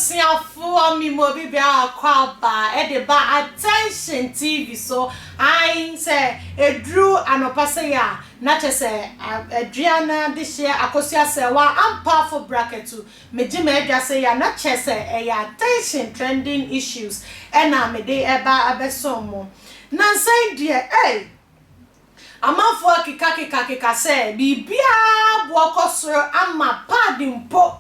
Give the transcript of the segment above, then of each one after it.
Abusuafoɔ me mu obi biara akɔ aba de ba Attention TV so ae sɛ ɛduru anɔpa sei a na kyɛ sɛ aduan adehyeɛ akosua sɛwa ampaafo brakatu megye m'adwa sei a na kyɛ sɛ ɛyɛ Attention trending issues ɛna mede ɛba abɛsom mo nansa yi deɛ ei Amanfoɔ kekakekakeka sɛ biribiara boɔ kɔ soro ama pad mpo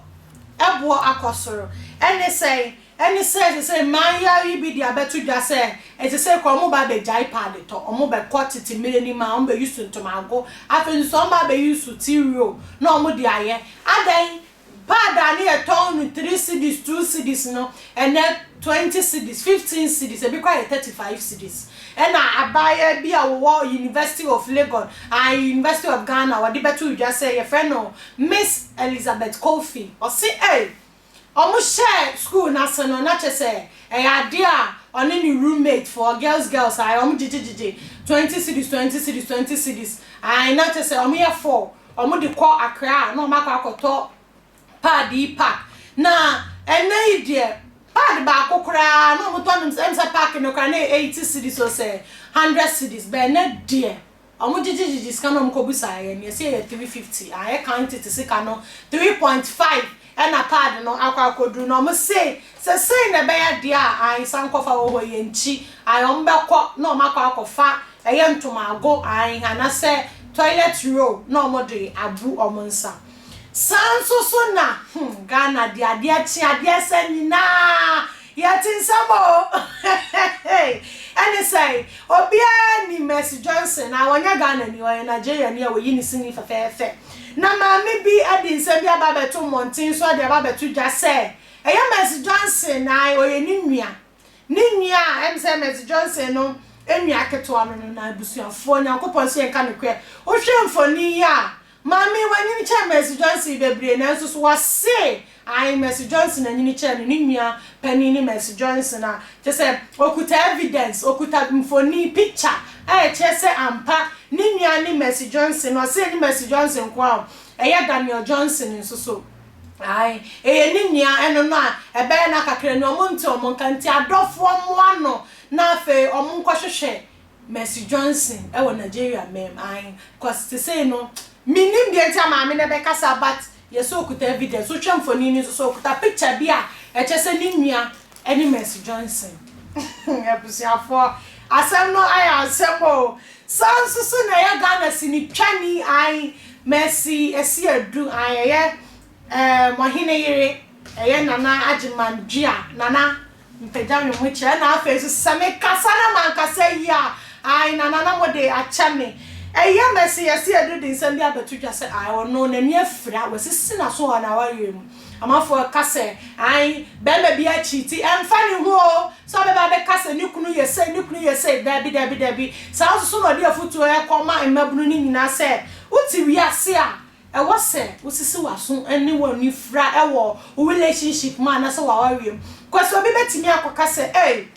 boɔ akɔ soro. Ɛne sɛn? Ɛne sɛ sesei mmaayewa yi bi de abɛto dwa sɛ sesei koraa wɔn ba abɛgyae pad tɔ, wɔn bɛkɔ tete mmerɛ no mu a wɔn bɛ use ntomago, afei nso wɔn ba abɛ use t-roll na wɔn de ayɛ. Adɛn? Pad a ne yɛtɔn no 3 cedis, 2 cedis no, ɛnɛ 20 cedis, 15 cedis, ebi koraa yɛ 35 cedis. Ɛna abaayewa bi a wɔwɔ University of Legon, ah, University of Ghana, wɔde bɛto dwa sɛ yɛfrɛ no Miss Elizabeth Kofi. Ɔse ɛy, ɔmo hyɛ school n'ase no na kyɛ sɛ ɛyɛ adeɛ a ɔne ne roommate for girls girls a ɔmo gyegyegyegye 20 cedis, 20 cedis, 20 cedis, ayi na kyɛ sɛ ɔmo yɛ four, ɔmo de kɔ Accra na ɔmo akɔ akɔtɔ pad yi pack. Na ɛnɛ yi deɛ, pad baako koraa na ɔmo tɔ no sɛ pack no koraa na yɛ 80 cedis o sɛ 100 cedis bɛn. Ɛnɛ deɛ, ɔmo gyegyegyegye sika na ɔmo kɔ busa yɛ no, yɛsɛ yɛ 350 a yɛ kan tete sika no 3.5 ɛna pad no akɔ akɔduru. Na ɔmo se sɛ sei na ɛbɛyɛ deɛ a, ayi san kɔfa wɔ hɔ yɛ nkyi ayi ɔmo bɛkɔ na ɔmo akɔ akɔfa ɛyɛ ntomago ayi anasɛ toilet roll na ɔmo de abu ɔmo nsa. Saa nso so na Ghana de adeɛ kye adeɛ sɛ nyinaa yɛte nsɛm o. Ɛne sɛ obiara ni Mercy Johnson na wɔnyɛ Ghana ni, ɔyɛ Nigeria ni a wɔyi ne sini fɛfɛɛfɛ. Na maame bi de nsɛm bi aba abɛto mmɔnten so de aba abɛto dwa sɛ ɛyɛ Mercy Johnson na ɔyɛ ne nua, ne nua a ɛm sɛ Mercy Johnson no nua ketewa no. Na abusuafoɔ, Nyankopɔn sɛ yɛnka nokorɛ, wohwɛ mfoni yi a, maame wanyini kyɛn Mercy Johnson bebree, nanso so wɔse ayi Mercy Johnson anyini kyɛn no, ne nua panin ne Mercy Johnson a kyerɛ sɛ okuta evidence, okuta mfoni, picture a ɛkyerɛ sɛ ampa ne nua ne Mercy Johnson. Ɔse ne Mercy Johnson ko a ɛyɛ Daniel Johnson nso so ayi ɛyɛ ne nua. Ɛno no a ɛbɛyɛ na kakra ni ɔmo nte ɔmo nka nti adɔfoɔ mmoa no na afei ɔmo nkɔhwehwɛ Mercy Johnson ɛwɔ Nigeria mɛm ayi cause te sɛ no minim deɛ nti a maame no bɛkasa, but yɛsɛ okuta evidence. Wotwa mfoni no nso so okuta picture bi a ɛkyɛ sɛ ne nua ɛne Mercy Johnson. Abusuafoɔ, asɛm no ayɛ asɛm o. Saa nso so na ɛyɛ Ghana sinitwani ayi Mercy Asiedu ayi ɛyɛ ɔhene yere, ɛyɛ Nana Agyeman Dua, Nana mpagya me ho kyerɛ. Na afei nso sɛ mekasa na mankasa yi a, ayi Nana na mode akyɛ me. Ɛyɛ Mercy Asiedu de nsɛm bi abɛto dwa sɛ ayi ɔno n'ani afira, wasisi n'aso wɔ n'awareɛ mu. Amanfoɔ ka sɛ ayi bɛrima bi akyi ti ɛmfa ne ho o, sɛ ɔbɛba bɛka sɛ ne kunu yɛ sei, ne kunu yɛ sei. Dabi, dabi, dabi. Saa nso so na ɔde afotuo ɛkɔ ma mmabunu no nyinaa sɛ wote wiase a, ɛwɔ sɛ wosisi w'aso ne w'ani fira ɛwɔ wo relationship mu anaasɛ w'awareɛ mu kɔsɛ obi bɛtumi akɔka sɛ, "Ei,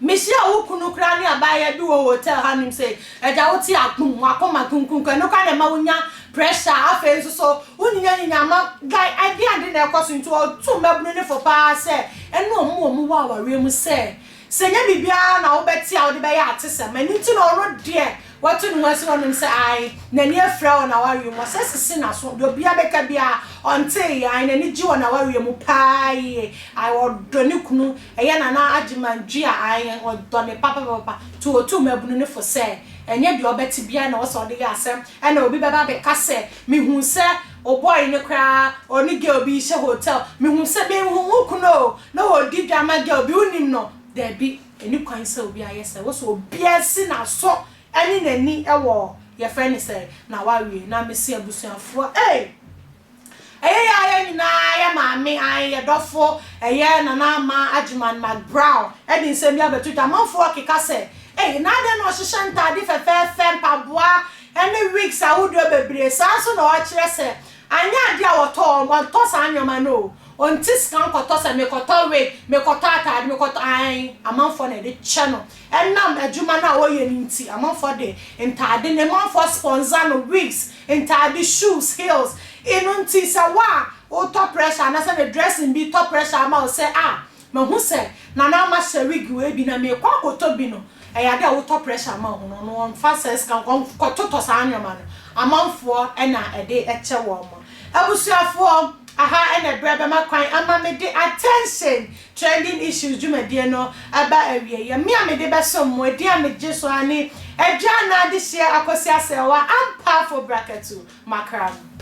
mehyia wo kunu koraa ne abaayewa bi wɔ hotel hanom," sɛ agya wote akum wakoma kunkunkun, ɛno koraa na ɛma wonya pressure. Afei nso so wonyinya nyinya ama guy ade ade na ɛkɔ so. Nti ɔto mmabunu ne fo paa sɛ ɛne ɔmo wɔ awareɛ mu sɛ nyɛ biribiara na wobɛte a wode bɛyɛ atesɛm. Ɛno nti na ɔno deɛ wɔto ne ho asi hɔnom sɛ ae n'ani afira wɔ n'awareɛ mu, ɔsɛ sisi n'aso deɛ obiara bɛka biara ɔntee yɛ. Ae, n'ani gye wɔ n'awareɛ mu paa yie. Ae, ɔdɔ ne kunu, ɛyɛ Nana Agyeman Dua. Ae, ɔdɔ ne papapapa. Nti wɔtu mmabunu ne fo sɛ ɛnyɛ deɛ ɔbɛte biara na wɔsɛ ɔde yɛ asɛm. Ɛna obi bɛba bɛka sɛ, "Mehu sɛ ɔbɔe ne koraa ɔne girl bi hyɛ hotel, mehu sɛ mehu wo kunu o na wɔdi dwama girl bi, wonim no." Daabi, ɛni kwan sɛ obi ayɛ sɛ wɔsɛ obiara si n'aso ɛne n'ani ɛwɔ yɛfrɛ ne sɛ na wawie. Na mesi abusuafoɔ, ee, ɛyɛ yɛ ayɛ nyinaa yɛ maame ayɛ yɛ dɔfo, ɛyɛ Nana Ama Agyeman McBrown ɛde nsɛm bi abɛto dwa. Amanfoɔ keka sɛ, ee, na adeɛ na ɔhyehyɛ ntaade fɛfɛɛfɛ, mpaboa ɛne wigs ahodoɔ bebree. Saa nso na ɔkyerɛ sɛ anyɛ adeɛ a wɔtɔ, wɔntɔ saa nneɛma no o, ɔnti sika nkɔtɔ sɛ mekɔtɔ wig, mekɔtɔ ataade, mekɔtɔ ae. Amanfoɔ na ɛde kyɛ no ɛnam adwuma no a wɔyɛ no nti. Amanfoɔ de ntaade ne amanfoɔ sponsor no, wigs, ntaade, shoes, heels. Eno nti sɛ wo a wotɔ pressure anaasɛ ne dressing bi tɔ pressure ama wo sɛ ah mahu sɛ Nana Ama hyɛ wig wei bi na meekɔ akɔtɔ bi no, ɛyɛ ade a wotɔ pressure ama wo ho no, ɔno ɔmfa saa sika no nkɔtotɔ saa nnoɔma no. Amanfoɔ na ɛde kyɛ wɔn. Abusuafoɔ, aha na ɛberɛ bɛma kwan ama mede Attention! Trending Issues dwumadie no aba awieɛ. Me a mede bɛsom mo, edin a megye so ara ne Adwa Anaa Adehyeɛ Akosi Asɛewa Ampaafo Brakatu Makram.